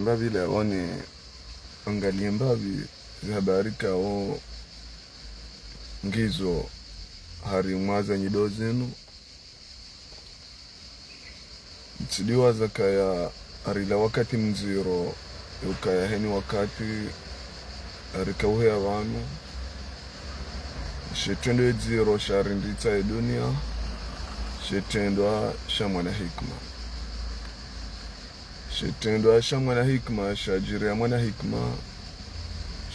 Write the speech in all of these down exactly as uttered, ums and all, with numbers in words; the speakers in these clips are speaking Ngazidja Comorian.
Mbapvi leo ni angalie mbapvi ze habari kao ngizo harimwa ze nyido zinu. Ntsidiwaza kaya harila wakati mdziro, yukaya heni wakati harikauheya pvanu. She trendwa idziro sharindritsa ye dunia, she trendwa sha mwana hikima. She trendwa sha mwana hikima, shadjiri ya mwana hikima,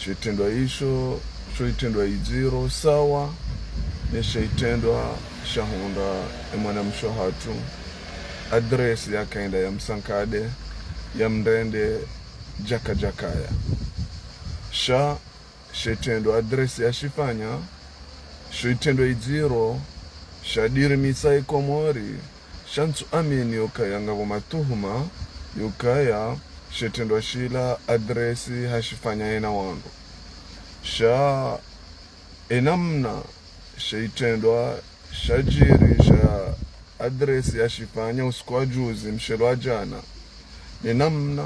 she trendwa isho, sho itrendwa idziro, sawa, ne she itrendwa shahundra e mwana mshe hatru, adresse yakaenda ya msankade, ya mrende, djaka djakaya. Sha she trendwa adresse yashifanya, sho itrendwa idziro, shadirimisa e Komori, sha ntsu amini yukaya ngapvo matuhuma, yukaya she trendwa shila adresse hashifanya yena wandru. Sha enamna she itrendwa shadjiri sha adresse yashifanya usiku wa juzi, mshelo wa jana, ne namna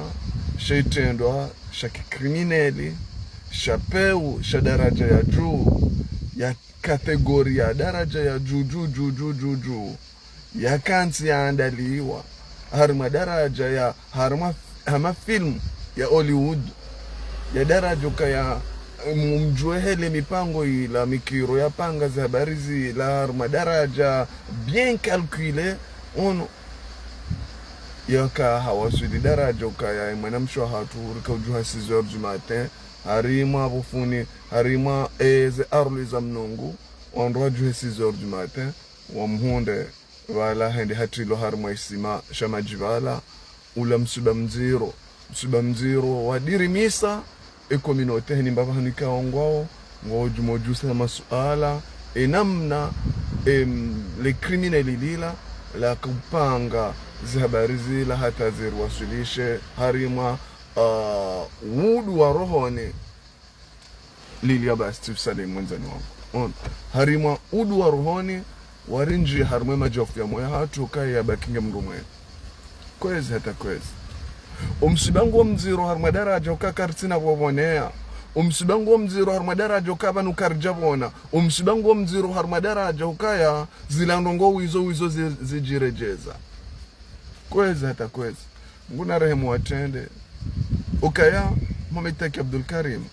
she itrendwa sha kikrimineli, sha pewu, sha daraja ya juu, ya kategori ya daraja ya juu, juu, juu, juu, juu, juu, yakantsi yaandaliwa harimwa daraja ya, harimwa, hama filmu ya Hollywood, ya daraja ukaya, mm, mdjuwe hele mipango ila, mikiro yapanga ze habari zila, harimwa daraja bien calculé, ono. Yaka hawaswili daraja ukaya e mwana mshe hatru rika udjuha six heures du matin, harimwa bufuni, harimwa, eh, ze aruli za mnungu, wandru wadjuhe six heures du matin, wamhundre pvala hende hatrilwa harimwa isima sha madji pvala, ula msiba mdziro. Msiba mdziro wadirimisa e communauté heni mbapvi hanu ikao ngwao, ngwao djumodjusa masuala, enamna, em, le criminel lila, la kupanga ze habari zila hata ziriwaswilishe harimwa, ah, wudu wa rohoni. Lili ya basi tsifu Salim mwandzani wangu. Ono. Harimwa wudu wa rohoni, warindji harimwa e madjafu ya moyo hatru, kaya yabaki nge mdru mwema. Kwezi hata kwezi. Omsiba nguwo mdziro harimwa daraja uka karitsina pvo pvoneya. Omsiba nguwo mdziro harimwa daraja uka pvanu karidja pvona. Omsiba nguwo mdziro harimwa daraja ukaya zila ndrongoo wizo wizo zi-, zidjiredjeza. Kwezi hata kwezi. Mngu narehemu watrende. Ukaya Mohamed Taki Abdul Karim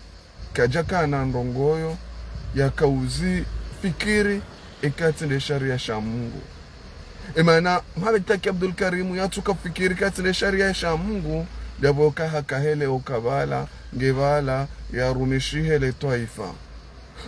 kadjakana ndrongoo yo yakauzi fikiri ikatsi nde sharia sha Mngu. Emana Mohamed Taki Abdul Karim yatsuka fikiri ikatsi nde sharia sha Mngu, ndapvo kahaka hele uka pvala, nge pvala, yarumishihe le twaifa.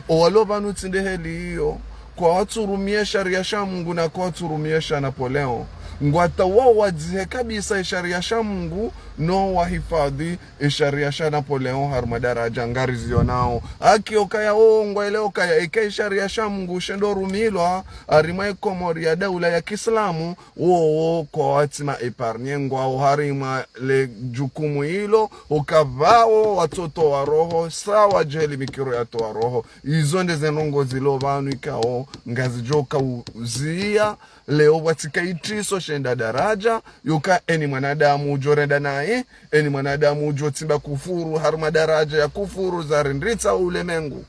Owalo pvanu tsi nde heli iyo, kwatsurumia sharia sha Mngu na kwatsurumia sha Napoleon. Ngwatsaho wadzihe kabisa e sharia sha Mngu, no wahifadhi e sharia sha Napoleon harimwa daraja ngarizionao. Haki okaya o ngwaelewa okaya eka e sharia sha Mngu shendo rumilwa harimwa e Komori ya daula ya kiislamu, wowo kwatsi ma épargnés ngwao harimwa le jukumu ilo, uka pvawo watsotowa roho, sawa djeli mikiro yatowa roho. Izo nde ze ndrongoo zilo pvanu ikao ngazidjoka uzia, leo pvwatsika itriso shenda daraja, yuka eni mwanadamu udjorenda nayi, eni mwanadamu udjotsimba kufuru harimwa daraja ya kufuru zarindritsa ulemengu.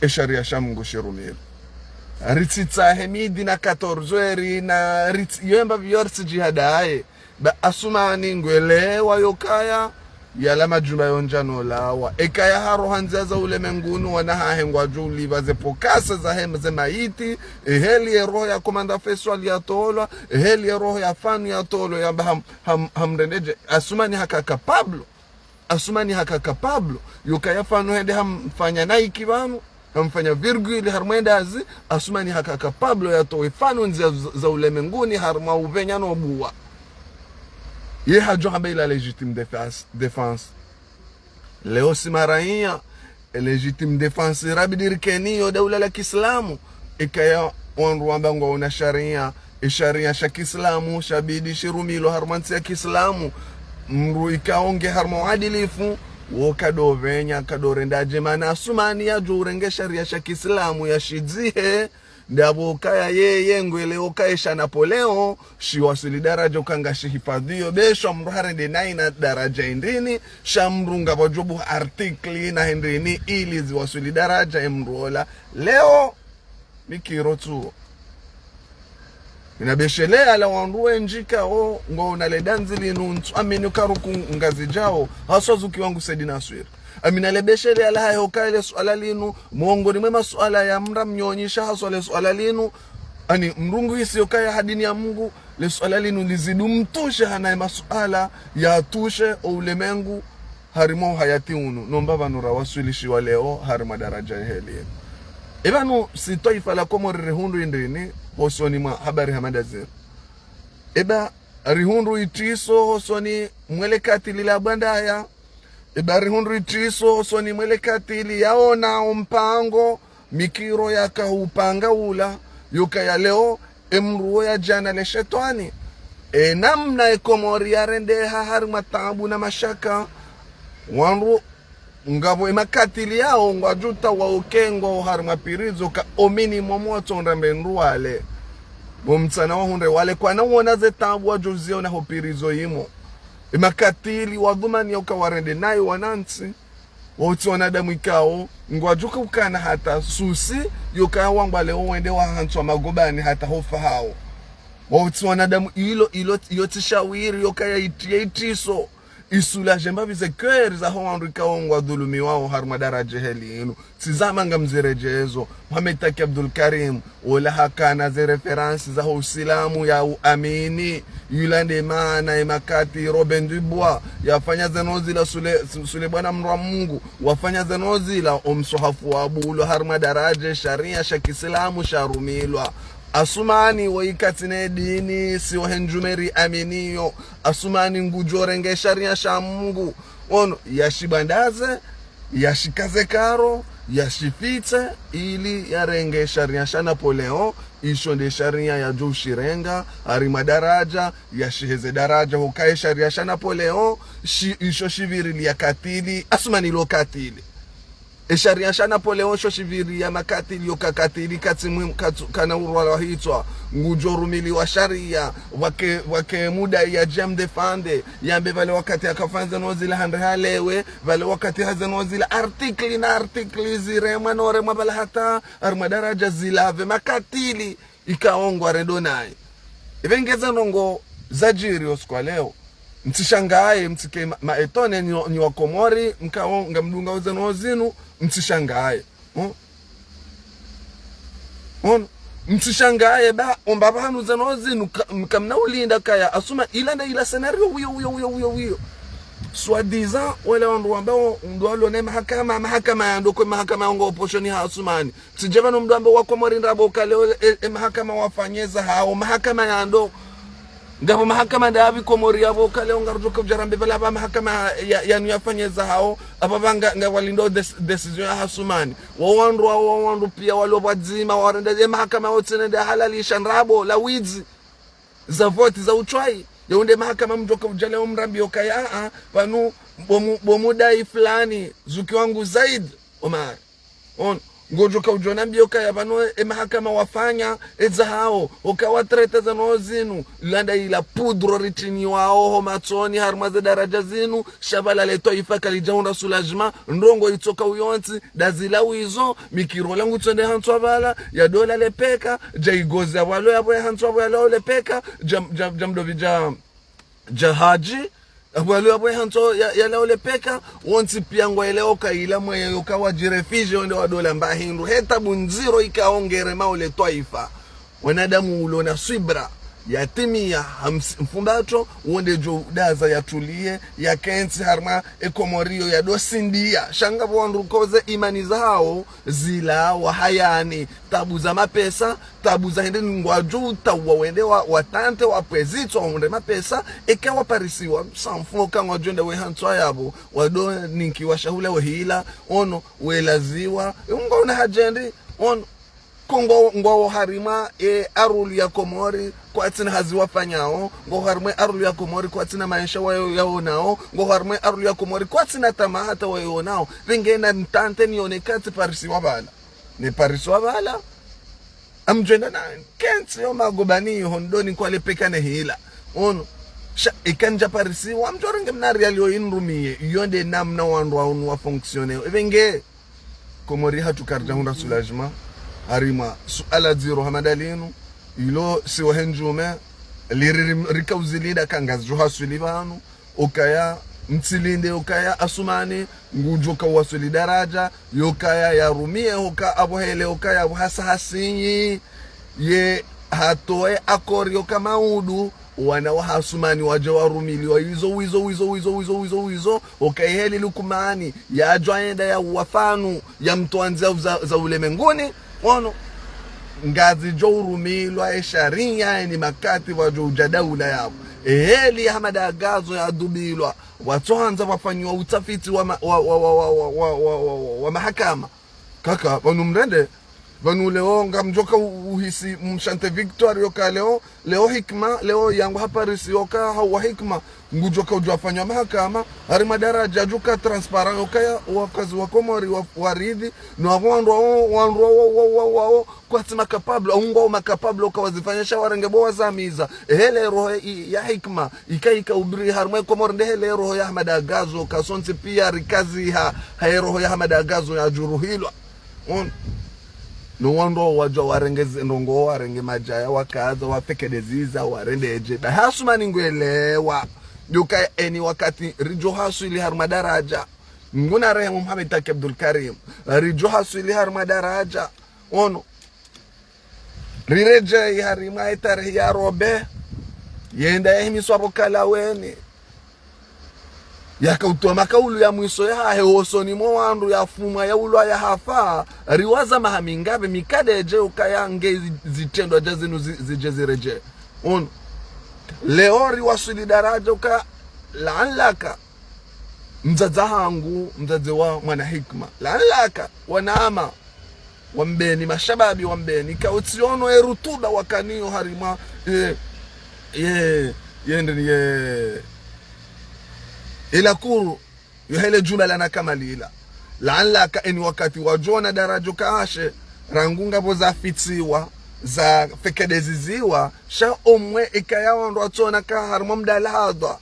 E sharia sha Mngu shirumilwe. Ritsitsahe midi na quatorze heures na ritsi-, yo embapvi yo ritsi djihadaye. Ba Asumani ngwelewa yokaya yala majumba yo ndjano lawa. Ekaya haroha ndzia za ulemenguni wana hahe ngwadjo ulipva ze pokase zahe ze mayiti. Eheli ye roho ya Komanda Faisal yatolwa. Eheli ye roho ya Fanu yatolwa yamba ham-, ham-, hamrendedje. Asumani haka capable. Asumani haka capable, yokaya Fanu hende hamfanya Nike pvanu, hamfanya virgule harimwa endazi, Asumani haka capable yatowe Fanu ndzia za, za ulemenguni harimwa upvenya no ubuwa. Ye hadjo hamba ila légitime défense, défense. Leo si maraiya, e légitime défense irabidi rikeniyo daula la kiislamu. Ikaya wandru wamba ngwaona sharia, e sharia sha kiislamu shabidi shirumilwa harumwa ntsi ya kiislamu. Mndru ikao nge harumwa uadilifu, wo kadopvenya, kadorenda dje, mana Asumani yadjo urenge sharia sha kiislamu yashidzihe, Ndapvo ukaya yeye ngweleo ukaya sha Napoléon, shiwaswili daraja uka ngashihifadhwiyo, be sha mdru harende nayi na daraja indrini, sha mdru ngapvadjo buha article na hindrini ili ziwaswili daraja ye mdru ola. Leo, mikiro tsuo. Inabeshelea la wandru wendji kao, ngwaona le dandzi linu ntsu, amini uka ruku Ngazidja wo, haswa zuki wangu Said Naswir. Amina lebeshelea la hayo ukaya le suala linu, mongoni mwe masuala ya mdra mnyonyisha haswa le suala linu, ani mdru nguhisi ukaya ha dini ya Mungu, le suala linu lizidi umtoucher hana ye masuala ya toucher o ulemengu, harimwa uhayati unu, nomba pvanu rawaswilishiwa leo, harimwa daraja yeheli. Eba nu si twaifa la Komori rihundru indrini, hosoni mwa habari hama nda zinu. Eba rihundru itriso, hosoni mwa le katili la Bwandaya. Eba rihundru itriso, hosoni mwa le katili yaona o mpango, mikiro yaka upanga ula, yukaya leo, e mdru wo yadjana le shetwani. E namna e Komori yarendeha harimwa taabu na mashaka, wandru ngapvo e makatili yao ngwadjo utawa ukengwa harimwa prison ka omini momo watsondra mbe ndru wale. Bo mtsana wahundre wale kwana uona ze taabu wadjo ziona ho prison yimo. E makatili wadhumani ya uka warende nayi wanantsi. Wotsi wanadamu ikao, ngwadjo ka ukana hata souci, yoka wangwa leo wende wahantswa magobani hata hofa hao. Wotsi wanadamu ilo, ilo, iyo tsi shawiri, yoka ya iti, ya itriso. Isoulager mbapvi ze cœur za ho wandru ikao ngwadhulumiwao harimwa daraja heli inu. Tsi zama ngamziredjezo. Mohamed Taki Abdoulkarim, ola hakana ze référence za ho usilamu ya uamini. Yula nde maana ye makati Robin Dubois, yafanya zeno zila sule, sule bwana mdru wa Mungu, wafanya zeno zila o mswahafu wa bulo harimwa daraja sharia sha kisilamu sharumilwa. Asumani wo ikatsi ne dini, si wo he ndjumeri aminiyo. Asumani ngudjo renge sharia sha Mungu. Ono, yashibandaze, yashikaze karo, yashifitse, ili yarenge sharia sha Napoléon, isho nde sharia yadjo ushirenga, harimwa daraja, yashiheze daraja, hukaye sharia sha Napoléon, shi, isho shivirilia katili, Asumani lo katili. E sharia sha Napoléon sho shivirilia makatili yoka katili katsi mwi-, katsu-, kana urwala hitswa. Ngudjo rumiliwa sharia, wake, wake muda ya djam defande, yambe pvale wakati hakafanya zeno zila hande halewe, pvale wakati ha zeno zila article na article ziremwa no remwa pvala hata, harimwa daraja zilave makatili. Ikao ngwarendo nayi. Ipve ngeza ndrongo zadjiri o usiku wa leo. Mtsishangaye, mtsike ma, ma étonné nyi, nyi wa Komori, mkao ngamdungao zeno zinu, mtsishangaye. Hmm? Hmm? Mtsishangaye ba, omba pvanu zeno zinu, ka, kamna ulinda kaya, Asumani ila nda ila scénario wiyo, wiyo, wiyo, wiyo, wiyo. Soi-disant, wale wandru wambao, mdru alo ne mahakama, mahakama ya ndo kwe mahakama ya ngo oposhoni ha Asumani. Tsidje pvanu mdru ambe wa Komori ndrabo kale e, e mahakama wafanye zahao, mahakama ya ndo. Ngapvo mahakama ndapvi Komori yapvo kale ongarudjoka udjarambe pvala apva mahakama ya, yanu yafanye zahao, apva pvanga, ngapvo walindo des-, décision ya Asumani. Wo wandru, wo wandru pia walo pvwadzima, warenda e mahakama wotsine nde halalisha ndrabo, la widzi, za voti, za utswayi. Yaunde mahakama mdjoka udjale omrambi yokaya, a, a, pvanu, bo mu-, bo mudai fulani, zuki wangu Zaid Omar. Ono, ngodjoka udjonambia okaya pvanu e mahakama wafanya ezahao, oka watrete zeno zinu, landa ila poudre ritiniwao ho matsoni harumwa ze daraja zinu, sha pvala le twaifa kalidjahundra soulagement, ndrongo itsoka uyontsi, ndazila wizo, mikiro langu tsende hantswa pvala, ya dola lepeka, dja igozi ya pvalo ya pvo ya hantswa pvo ya lao lepeka, dja, dja, dja mdopvi dja, dja hadji, apvo yalo yapvo hantswa ya, ya lao lepeka, wontsi pia ngwaelewa okaya ila mweya yoka wadjiréfugié wende wadola mba hindru. He tabu ndziro ikao ngeremao le twaifa. Wanadamu ulo na swibra, yatimia, hamsi-, mfumbatro, wonde djo udaza yatulie, yakentsi harumwa e Komori yo yadosindia. Sha ngapvo wandru koze imani zahao, zila wahayani, tabu za mapesa, tabu za hende ngwadjo utawa wende wa, watante wapvwezitswa wahundre mapesa, eka waparisiwa, samfo ka ngwadjo enda we hantswa yapvo, wado ninkiwa shahula wehila, ono, welaziwa, e ngwaona hadjendi, ono, ko ngwa, ngwao harumwa, e, arulu ya Komori, kwatsina hazi wafanyao, ngwao harumwa e arulu ya Komori, kwatsina maesha wayo yaonao, ngwao harumwa e arulu ya Komori, kwatsina tama hata wayo onao, pvengena ntante nione katsi parisiwa pvala. Ne parisiwa pvala. Amdjwenda na kentsi yo magobani hondoni kwale peka ne hila. Ono. Sha, ikandja parisiwa, amdjorenge mna riali yo inrumiye. Yo nde namna wandru wa unu wa fonctionner. Ebe nge, Komori hatru karidja hundra soulagement. Harimwa suala dziro hama dalinu. Ilo siwa hendjume. Liri rim-, rikauzilida ka Ngazidjo haswili pvanu. Okaya, mtsilinde okaya Asumani, ngudjo ka waswili daraja, yokaya yarumiye hoka apvo hele okaya apvo hasa hasinyi, ye hatowe akori yoka maudu, wana wa Asumani wadje warumiliwa izo, wizo, wizo, wizo, wizo, wizo, wizo, okaya heli Lukumani, yadjo enda ya uwafanu, ya mtwandzi ya uza-, za ulemenguni, ono, Ngazidjo urumilwa e sharia eni makati wadjo udja daula yapvo. Eheli Ahmada Gazo yadubilwa. Watsohandza wafanyiwa utafiti wa ma-, wa, wa, wa mahakama. Kaka, pvanu mrende, pvanu leo ngamdjoka u-, uhisi mshante victoire yoka leo, leo hikma, leo yangu ha Paris yoka, hauwa hikma, ngudjoka udjwa fanyiwa mahakama, harimwa daraja djuka transparent yoka ya, wakazi wa Komori wa, waridhi, no apvo wandru wao, wandru wao, wao, wao, wao, kwatsi makapablo, aungwa makapablo, kawazifanya sha warenge bo wazamiza. Ehele roho i-, ya hikma, ika, ika ubiri harimwa Komori nde hele roho ya Ahmada Gazo, kasontsi pia rikaziha, haye roho ya Ahmada Gazo yadjuruhilwa. On. No wandru wadjwa warenge ze-, ndrongo, warenge madjaya, wakaza, wafekedeziza, warende edje. Ba Asumani ngwelewa. Yoka eni wakati ridjo haswili harimwa daraja. Nguna rehemu Mohamed Taki Abdul Karim. Ridjo haswili harimwa daraja. Ono. Riredjei harimwa etarehi ya Robe. Yenda yahimiswa pvo Kalaweni. Yakautowa makaulu ya mwiso yahahe hosoni mwa wandru yafumwa yaulwa yahafa. Riwaza maha mingapvi mikadedje ukaya nge zi-, zitrendwa dja zinu zi-, zidje ziredjei. Ono. Leo riwaswili daraja uka laanlaka. Mdzadze hangu, mdzadze wa mwana hikma. Laanlaka, wanama, wa Mbeni, mashababi wa Mbeni. Kautsiono e rutuba wakaniyo harimwa, e, e, yende ni, e, ila kuru, yo hele djumba la na kamalila. Laanlaka eni wakati wadjona daraja kashe, rangu ngapvo zafitsiwa, zafekedeziziwa, sha omwe ikaya wandru watsona ka harimwa mdalahadha.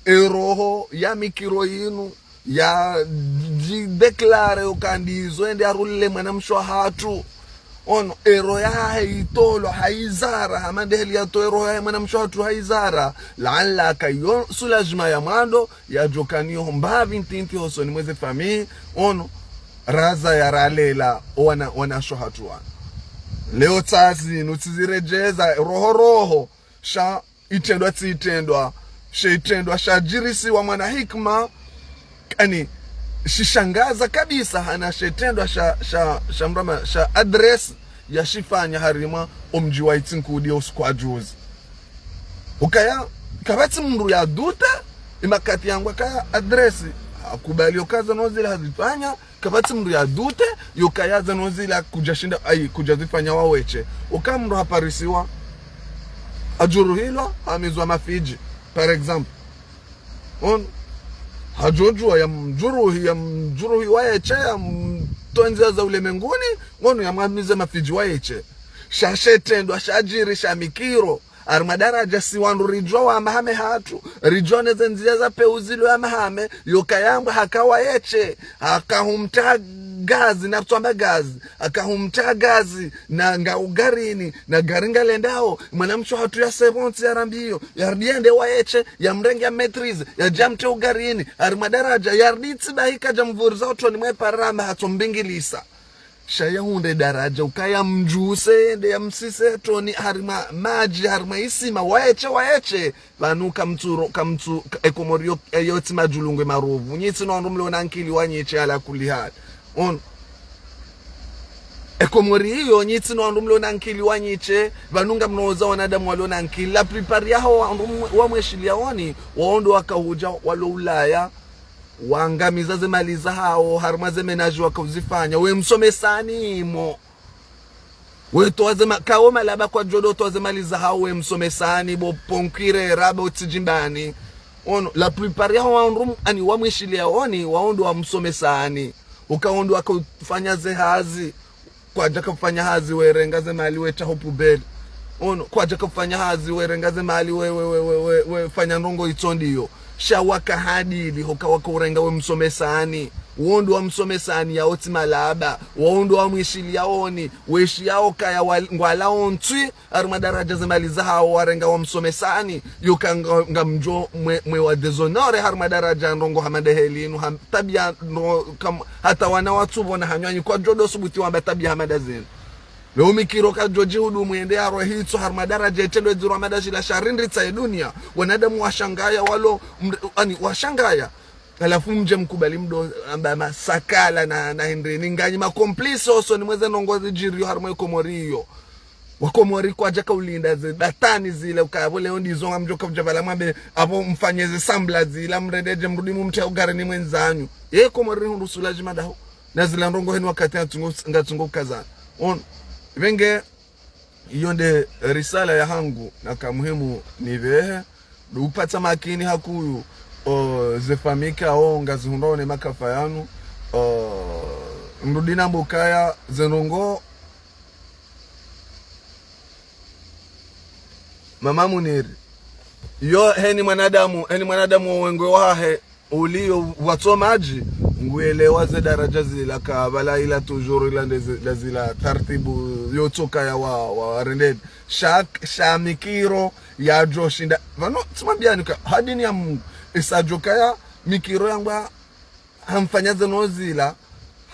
Eroho ya mikiro yinu, ya dji-, déclaré uka ndizo ende arulile mwanamshe wahatru. Ono, eroho yahahe itolwa, haizara, hama ndeheli yatowa eroho yahe mwanamshe wahatru haizara. Laanlaka yo soulagement ya mwando, yadjokaniyo ho mbapvi ntiti hosoni mweze famille. Ono, raza yaralela, owana, wanashe wahatru wana. Leo tsazi, nutsiziredjeza, roho roho, sha itrendwa tsi itrendwa, she itrendwa shadjirisiwa mwana hikma, kani, shishangaza kabisa hana she itrendwa sha, sha, sha mrama, sha adresse yashifanya harimwa omdji wa Itsinkudi ya usiku wa juzi. Ukaya, kapvatsi mndru ya douté, imakati yangu akaya adresse, hakubali uka zanu zila hazifanya, kapvatsi mndru ya douté, yukaya zanu zila kudjashinda, ayi, kudjazifanya waweshe. Uka mndru haparisiwa, hadjuruhilwa, hamizwa mafidji, par exemple. On, hadjodjuwa ya mdjuruhi, ya mdjuruhi wayeshe, ya mtwandzi za ulemenguni, ono ya mwamize mafidji wayeshe. Sha she itrendwa, shadjiri, sha mikiro. Harimwa daraja si wandru ridjuwa wa mahame hatru, ridjuwa neze ndzia za peuzilo ya mahame, yoka yambwa haka wayeshe, haka humtra gazi, na rutwamba gazi, haka humtra gazi, na nga ugarini, na gari ngalendao, mwanamshe hatru ya sevontsi ya rambiyo, yaridi yende wayeshe, ya mrenge ya maîtrise, yadja mtre ugarini, harimwa daraja, yaridi tsi bahika dja mvuriza utroni mwe parama hatso mbingilisa. Sha yahundre daraja, ukaya mdjuse, yende yamsise troni, harimwa madji, harimwa isima, wayeshe, wayeshe. Pvanu kamtsuro, kamtsu, ka-, e Komori yo, e yo tsi madjulungwe marovu. Nyitsi no wandru mlo na nkili wanyeshe ala kulli hal. On. E Komori iyo, nyitsi no wandru mlo na nkili wanyeshe, pvanu ngamnoza wanadamu walo na nkili. La plupart yaho wandru mwe-, wamweshiliya oni, waondo wakahudja, walo Ulaya, wangamiza ze mali zahawo, harimwa ze ménage wakauzifanya, we msomesani imo. We towa ze ma-, kawo malaba kwadjodo towa ze mali zahawo, we msomesani, bo ponkwirera, bo tsidjimbani. Ono, la plupart yaho wandru, ani wamwishiliya oni, waondo wamsomesani. Ukaondo wakaufanya ze hazi. Kwadjaka ufanya hazi werenga ze mali wetsaha ho poubelle. Ono, kwadjaka ufanya hazi werenga ze mali we, we, we, we, we, we fanya ndrongo itso ndiyo. Sha waka hadili, hoka waka urenga we msomesani. Wo ndo wa msomesani yao tsi malaba. Wo ndo wa mwishiliyaoni. Weshiyao kaya wa, ngwalao ntswi, harumwa daraja ze mali zahawo warenga wa msomesani. Yoka nga, ngamdjo mwe, mwe wa déshonoré harumwa daraja ndrongo hama ndeheli inu, ham, tabia ndro, kam, hata wana watsupvo na hanywanyu kwadjo do subuti wamba tabia hama ndazinu. Leo Mikiro kadjo djihudumu yende harwa hitso harumwa daraja itrendo edzirwa mada shila sha rindri tsa ye dunia. Wanadamu washangaya walo, mre, ani, washangaya. Halafu mdje mkubali mdo amba masakala na, na hindri. Ni nganyi ma complices oso ni mweze ndrongo zidjiriyo harumwa ye Komori iyo. Wa Komori kwadjaka ulinda ze batani zile ukaya pvo leo ndizo ngamdjoka udja pvala mwambe apvo mfanye ze semblant zila mrende dje mrudi mumtria ugari ni mwenzanyu. Ye Komori hundru sula djima daho. Na zila ndrongo heni wakati ngatsungo, ngatsungo ukazana. Ono. Ipvenge, iyo nde risala yahangu naka muhimu nipvehe. Ndo upatsa makini hakuu, o, ze famille kao ngazihundrao ne makafa yanu. O, nrudi nambe ukaya ze ndrongo Mama Muniri. Yo, heni mwanadamu, heni mwanadamu wo wengwe wahahe, uliyo watso madji, nguyelewa ze daraja zila ka pvala ila toujours ila nde zi, nde zila tartibu yo tsoka ya wa, wa rendeni. Sha, sha Mikiro yadjo shinda. Pvanu, tsimwambiyani ka, ha dini ya Mungu, isa djoka ya Mikiro yangwa hamfanya ze ndrongo zila,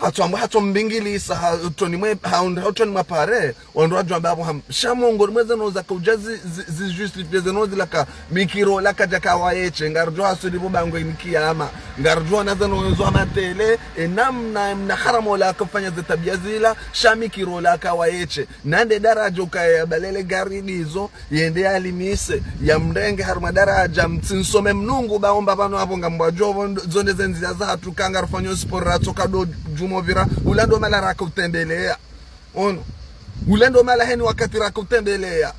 hatso ambwa hatso mbingilisa, ha, toni mwe, ha, ha, toni mwa pare, wandru wadjo amba apvo ham, sha mongoni mwe ze ndrongo zaka udja zi, zi, zi justifié ze ndrongo zila ka, Mikiro la kadjaka wayeshe, ngaridjo haswili pvo bangweni kiyama, ngaridjo na ze ndrongo zo hama tele, e namna, mna haramu ola aka ufanya ze tabia zila, sha Mikiro la aka wayeshe, na nde daraja ukaya pvalele gari ndizo, yende yalimise, yamrenge harumwa daraja, mtsinsome mnungu ba omba pvanu apvo ngambwa djo pvo ndo, zo nde ze ndzia zahatru ka ngarifanyo sport ratsoka ndo djumwa pvira, ula ndo mahala raka utembeleya. Ono. Ula ndo mahala heni wakati raka utembeleya.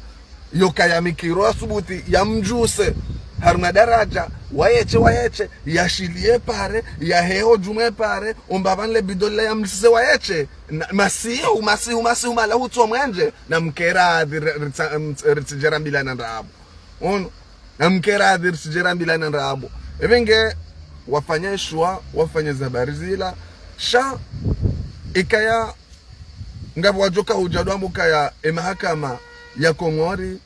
Yoka ya Mikiro asubuti, yamdjuse. Harumwa daraja, wayeshe, wayeshe, yashiliye pare, yaheho djumwa pare, omba pvanu le bidon la yamlisise wayeshe. Na, masihu, masihu, masihu, mahala hutso mwendje, na mkera adhi ri, ri, ritsa, ritsidjera mbila na ndrabo. Ono, na mkera adhi ritsidjera mbila na ndrabo. Ipvenge wafanya ishuwa, wafanya ze habari zila. Sha, ikaya, ngapvo wadjoka hudja dwambo kaya, e mahakama ya Komori,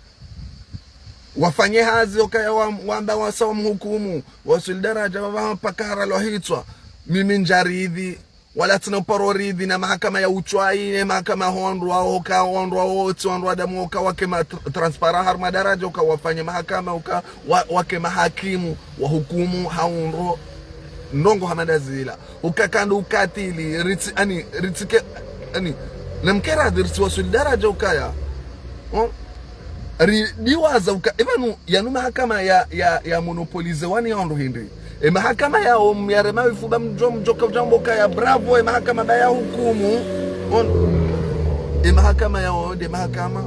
wafanye hazi okaya wa, wamba wasa wamhukumu, waswili daraja, pvapvo mpaka haralwa hitswa. Mimi ndjaridhi, wala tsina uparo ridhi na mahakama ya utswayi, ne mahakama hondrwa, oka hondrwa, otsi hondrwa damu, oka wake ma tr, transparent harumwa daraja, oka wafanye mahakama, oka wa, wake mahakimu, wahukumu, ha undro, ndrongo hama ndazila. Ukakando ukatili, ritsi, ani, ritsike, ani, na mkera adhi ritsi waswili daraja ukaya. Oh? Ridiwaza uka, ipvanu, yanu mahakama ya, ya, ya monopolize wani ya ondro hindri. E mahakama yao, myarema ifuba mdjo, mdjoka udjambo kaya bravo, e mahakama ba ya hukumu. On. E mahakama yao, nde mahakama.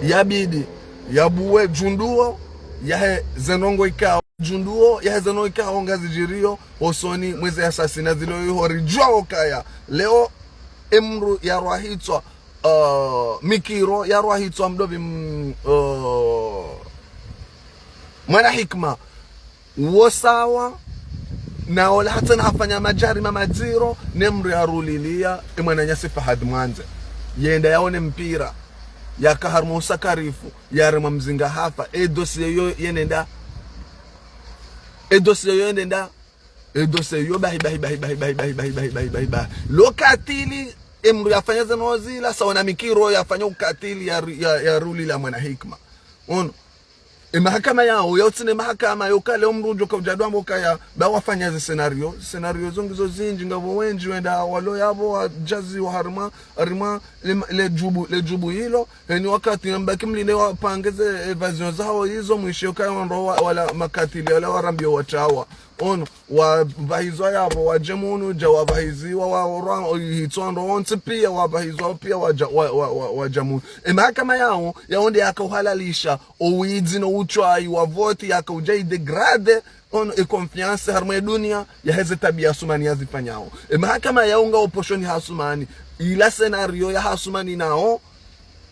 Yabidi, yabuwe djunduo, yahe ze ndrongo ikao, djunduo, yahe ze ndrongo ikao ngazidjiriyo, osoni, mweze asasi na zilo iho ridjuwa okaya. Leo, e mdru yarwa hitswa, uh, Mikiro yarwa hitswa mdopvi m, uh, Mwana Hikma. Wo sawa, na ola hatsena hafanya madjarima madziro, ne mdru yaruliliya, e mwananyasi Fahad Mwandze. Yenda yaone mpira, yaka harumwa usakarifu, yaremwa mzinga hafa, e dossier yo yenenda, e dossier yo yenenda, e dossier yo bahi, bahi, bahi. Lo katili, e mdru yafanya ze ndrongo zila, sawa na Mikiro yafanya ukatili ya, ya, yarulila Mwana Hikma. Ono. E mahakama yao, yao tsine mahakama, yoka leo mdru udjoka udja dwambo kaya, ba wafanya ze scénario. Scénario zo ngizo zindji, ngapvo wendji wenda, walo yapvo, wadjaziwa harumwa, harumwa, le, le djubu, le djubu ilo, heni wakati nambaki mlinde wapange ze évasion zahawo izo, mwishiyo kaya wandru wa, wala makatili, wala warambiyo watrawa. Ono, wapvahizwa yapvo, wadje munu, dja wapvahiziwa, wa, wa, hitswa ndro wontsi piya, wapvahizwa piya, wadja, wa, wa, wa, wadja munu. E mahakama yao, yao nde yaka uhalalisha, owidzi no utswayi, wa voti, yaka udja idégrader, Ono e confiance harumwa e dunia yaheze tabiya Asumani yazifanyao. E mahakama yaunga oposhoni ha Asumani. Ila scénario ya Asumani nao,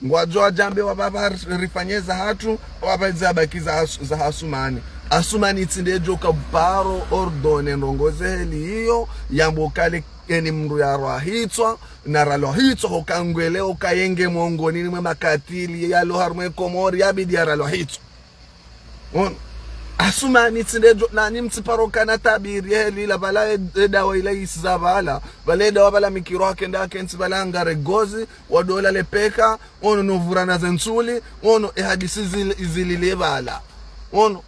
ngwadjo wadjambe wapvapva rifanye zahatru, wapvapva ze abaki za As-, za Asumani. Asumani tsi nde djo ka paro ordonner ndrongo ze heli iyo, yambe ukaya eni mndru yarwahitswa, na ralwahitswa, hoka ngwele, hoka yenge mongoni mwe makatili yalo harumwa e Komori, yabidi yaralwahitswa. Ono. Asumani tsi nde djo, nanyi mtsiparo kana tabiri heli la pvala e, e dawa ila isiza pvala, pvala e dawa pvala mikiro hakenda hakentsi pvala ngare gozi, wadola le peka, ono no vurana ze ntsuli, ono e hadisi zil-, zilile pvala. Ono.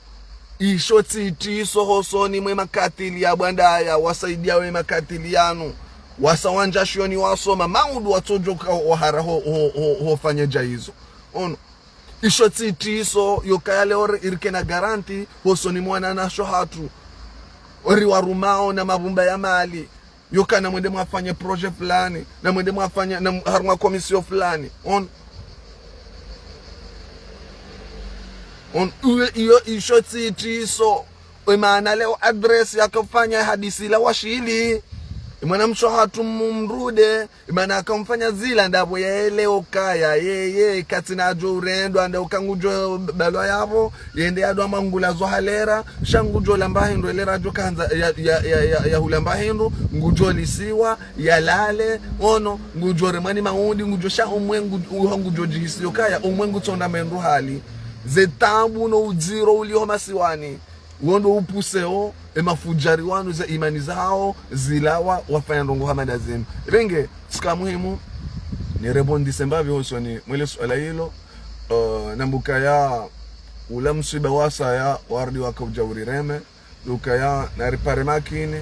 Isho tsi itiso hosoni mwe makatili ya bwandaya, wasaidia we makatili yanu. Wasa wandja shioni wasoma, maudu watsodjo ka wahara ho, ho, ho, ho fanye dja izo. Ono. Isho tsi itiso, yokaya leo ri-, irike na garanti, hosoni mwa wananyasho hatru. Ori warumao na mabumba ya mali. Yoka na mwende mwafanye projet fulani, na mwende mwafanye na m-, harumwa commission fulani. Ono. Ono. Uwe, iyo isho tsi itiso. We maana leo adresse yakafanya hadisi la washili. Mwanamshe hatru mumrude. Mana akamfanya zila ndapvo yaelewe ukaya, yeye, katsina djo urendwa, nda uka ngudjo balwa yapvo, yende yadwa mangula zo halera, sha ngudjo lamba hindru, elera djo kandza, ya, ya, ya, ya, ya hulamba hindru, ngudjo lisiwa, yalale, ono, ngudjo remwa ni maundi, ngudjo sha umwengu, uho ngudjo djihisi yokaya, umwengu tsonda mendru hali. Ze tabu no udziro uliho masiwani. Wondo upuseo, e mafujari wanu ze imani zahao, zilawa, wafanya ndrongo hama nda zinu. Renge, tsika muhimu, ni rebondise mbapvi hosoni, mwa le suala ilo, eh, nambe ukaya, ula mswiba wasaya, warudi waka udja urireme, yokaya, na ripare makini,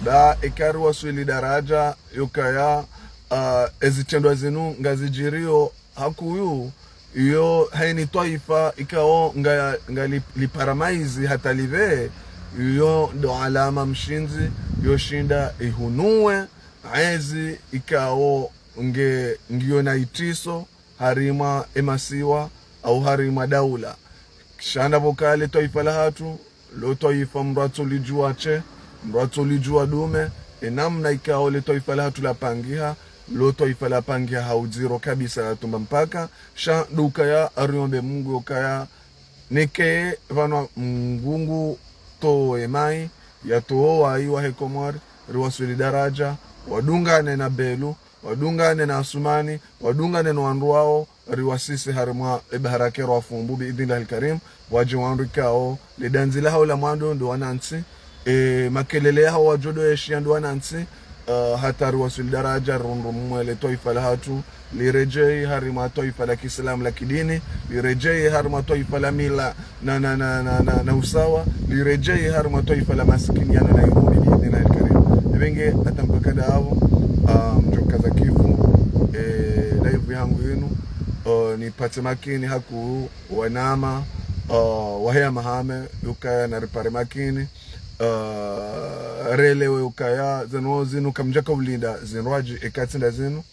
ba eka riwaswili daraja, yokaya, eh, ezitrendwa zinu, ngazidjirio, hakuu, iyo haini twaifa ikao nga, nga li, lipara maizi hata live, iyo ndo alama mshindzi, yo shinda ihunuwe, ezi ikao nge, ngiyo na itiso, harimwa emasiwa, au harimwa daula. Sha ndapvo kale twaifa lahatru, lo twaifa mndru atsolidjua she, mndru atsolidjua dume, enamna ikao le twaifa lahatru lapangiha, lo twaifa lapangiha ha udziro kabisa la tumba mpaka, sha ndo ukaya ariombe Mungu yokaya, neke pvanu Mungu ngu towe mai, ya towe wai wahe Komori, riwaswili daraja, wadungane na Belu, wadungane na Asumani, wadungane no wandru wao, riwasise harimwa ebahari ya Kero wa Fumbu, bi idhnillahil karim, wadje wandru ikao, le dandzi lahao la mwando ndo wanantsi, e, makelele yahao wadjo ndo yeshiya ndo wanantsi, eh, hata riwaswili daraja rundru mwe le twaifa lahatru, liredjei harimwa twaifa la kiislamu la kidini, liredjei harimwa twaifa la mila, na, na, na, na, na, na usawa, liredjei harimwa twaifa la masikini yanu na irudi, bi idhnillahil karim. Ebenge, hata mpaka ndapvo, ah, mdjo kaza kifu, eh, live yangu inu, eh, nipatse makini hakuu wanama, eh, waheya mahame, yokaya na ripare makini, eh, relewe ukaya, zinu zinu kamdjaka ulinda, zindrwadji, eka tsi nda zinu,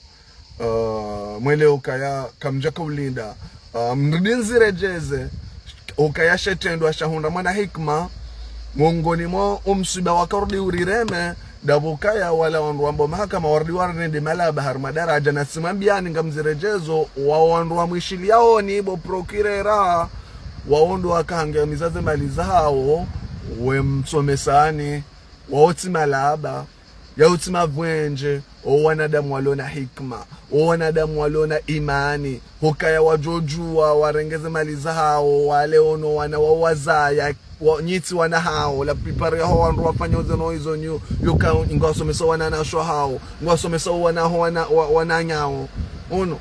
eh, mwelewe ukaya kamdjaka ulinda, eh, mrudi nziredjeze, ukaya she trendwa shahundra mwana hikima, mongoni mwa omswiba wakarudi urireme, ndapvo ukaya wala wandru wamba mahakama warudi warende malaba harimwa daraja na tsimwambiani ngamziredjezo, wa wandru wa mwishiliyaoni, bo procureur, wao ndo wakaangamiza ze mali zahao, we msomesani, wao tsi malaba, yao tsi mavwendje, o wanadamu walo na hikima, o wanadamu walo na imani, hukaya wadjo djua, warenge ze mali zahao, wale ono wana wao wazaya, wa, nyi tsi wana hao, la plupart yahao wandru wafanya zinu izo nyu, yoka ngwasomesa wananyasho hao, ngwasomesa wana ho wana, wa, wananyao. Ono,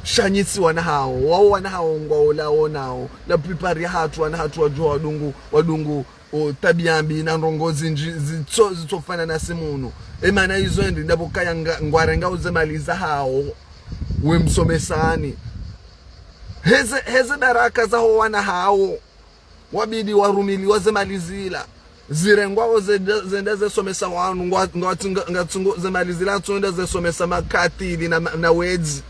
sha nyi tsi wana hao, wao wana hao ngwaolao nao, la plupart yahatru, wana hatru wadjo wadungu, wadungu, o, tabiya mbi na ndrongo zindji zitso, zitsofana na simunu. Emana izo endi ndapvo ukaya nga, ngwarengao ze mali zahao, we msomesani. Heze, heze baraka zaho wana hao, wabidi warumiliwa ze mali zila. Zirengwao zende, zende zesomesa wanu, ngwa, ngwa, nga, ngatsungo ze mali zila tsonda zesomesa makatili na, na wedzi.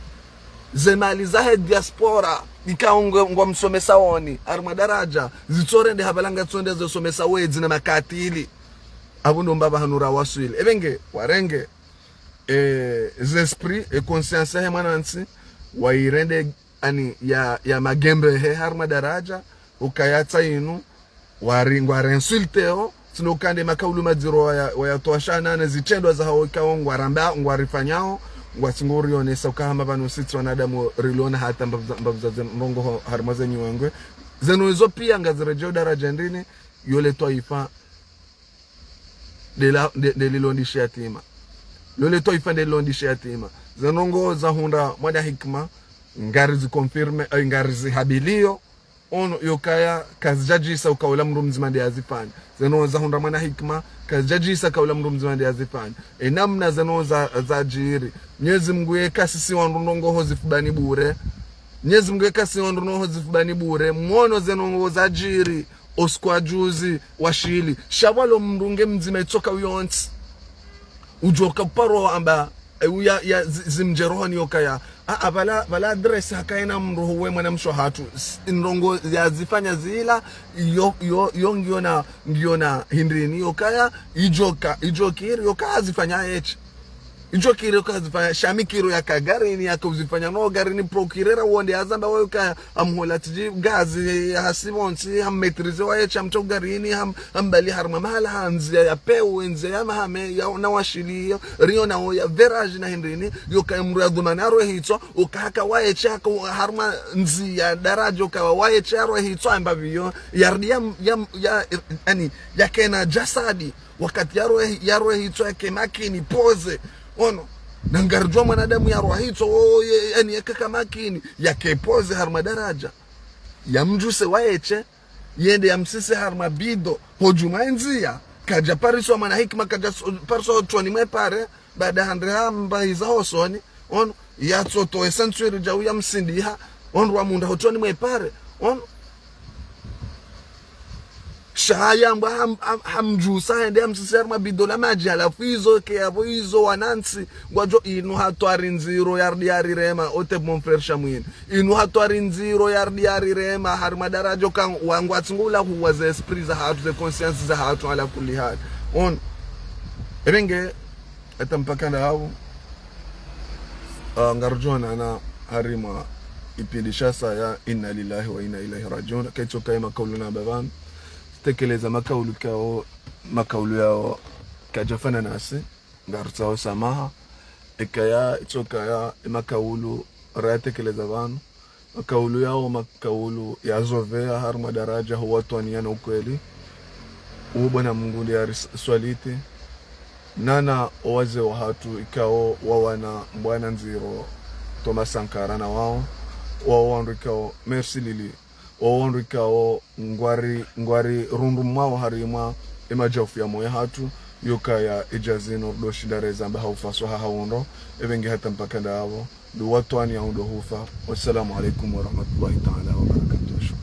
Ze mali zahe diaspora. ikao ngwa, ngwamsomesa woni, harimwa daraja, zitsorendeha pvala ngatsonde zosomesa wedzi na makatili. Apvo ndo mbapvi hanu rawaswili. Ebe nge, warenge, eh, ze esprit, e conscience yahe mwanantsi, wairende, ani, ya, ya magembehe harimwa daraja, ukaya tsa inu, wari, ngwari insulteo, tsino kande makaulu madziro waya, wayatowa shana, ne zitrendwa zahao ikao ngwaramba, ngwarifanyao, ngwatsi ngorionesa uka hama pvanu sitsi wanadamu riliona hata mbapvi za, mbapvi za ze ndrongoo ho, harimwa ze nyuwengwe. Zenu izo pia ngaziredjeo daraja ndrini, yo le twaifa, ndela, nde, ndelilo ndishi yatima. Lo le twaifa ndelilo ndishi yatima. Ze ndrongoo zahundra mwana hikima, ngariziconfirme, eh, ngarizihabilio, ono yokaya kazidjadjisa uka ola mndru mdzima nde yazifanya. Zeno zahundra mwana hikima, kazidjadjisa uka ola mndru mdzima nde yazifanya. E namna zeno za, zadjiri. Mnyezi Mngu yeka sisi wandru ndrongoo ho zifubani bure. Mnyezi Mngu yeka sisi wandru ndrongoo ho zifubani bure. Mwono zeno zadjiri, o usiku wa juzi, wa shili. Sha pvwa lo mndru nge mdzima itsoka uyontsi. Udjoka paro amba, eh, uya, ya, zi, zimdje rohoni yokaya. A, a, pvala, pvala adresse hakaye na mndru huwe mwanamshe hatru. S, ndrongoo yazifanya zila, yo, yo, yo ngiona, ngiona hindrini yokaya, idjoka, idjokiri, yoka hazifanya eche. Idjokiri yoka hazifanya, sha mikiro yaka garini, yaka uzifanya no garini, procureur wonde hazamba wayo kaya, amhola tiji gazi, ya hasibontsi, ham maîtriser wa eche, hamtso garini, ham, hambali harimwa mahala ha ndzia ya peu, ndzia ya mahame, ya na washili, ya, rio na o ya verage na hindrini, yoka mndru ya dhumana ro hitswa, uka haka wa eche, haka harimwa ndzia daraja, uka wa eche ro hitswa, amba pviyo, ya, ya, ya, ya, ani, yakena jasadi, wakati ya ro, ya ro hitswa, yake makini, pose, ono, na ngaridjuwa mwanadamu ya ro hitswa, o, ye, ani, yake ka makini, yake pose, harimwa daraja, ya mdjuse wa eche, yende ya msise harimwa bido, hodjuma ndzia, kadja pariswa mwana hikima, kadja so, pariswa hotsoni mwe pare, baada handre hamba hiza hosoni, ono, yatsoto esanswiri djau ya msindiha, ono, wa mundra hotsoni mwe pare, ono. Sha yambwa ham, ham, hamdjusa, hende ya msise harimwa bido la madji, halafu izo, ke yapvo izo wanantsi, ngwadjo inu hatwari ndziro, yardi yarirema, ote mon frère Shamwini. Inu hatwari ndziro yardi yarirema, harimwa daraja uka wangwatsi ngoula huwa ze esprit zahatru, ze conscience zahatru, ala kulli hal. On. Ebe nge, hata mpaka ndapvo, ah, ngarudjo onana harimwa ipindi sha saya, inna lillahi wa inna ilaihi rajiun. Kaitsoka ye makaulu na bapvanu. Tekeleza makaulu kao, makaulu yao, kadjafana nasi. Ngarutsaho samaha. Ekaya, itsokaya, emakaulu rayatekeleza pvanu. Makaulu yao, makaulu yazovea harimwa daraja ho watwaniya no ukweli. Uwo Bwana Mungu nde yariswaliti. Nana owazee wahatru ikao wawana mbwana ndziro Thomas Sankara na wao. Wao wandru ikao, merci Lili. Wao wandru ikao ngwari, ngwari rundumwao harimwa emadjaufu ya moyo hatru, yokaya edja zinu ndo shinda rezamba ha ufaswaha ha undro, ebe nge hata mpaka ndapvo, ndo watwaniya undro hufa. Wassalamu alaikum warahmatullahi taala wabarakatuh.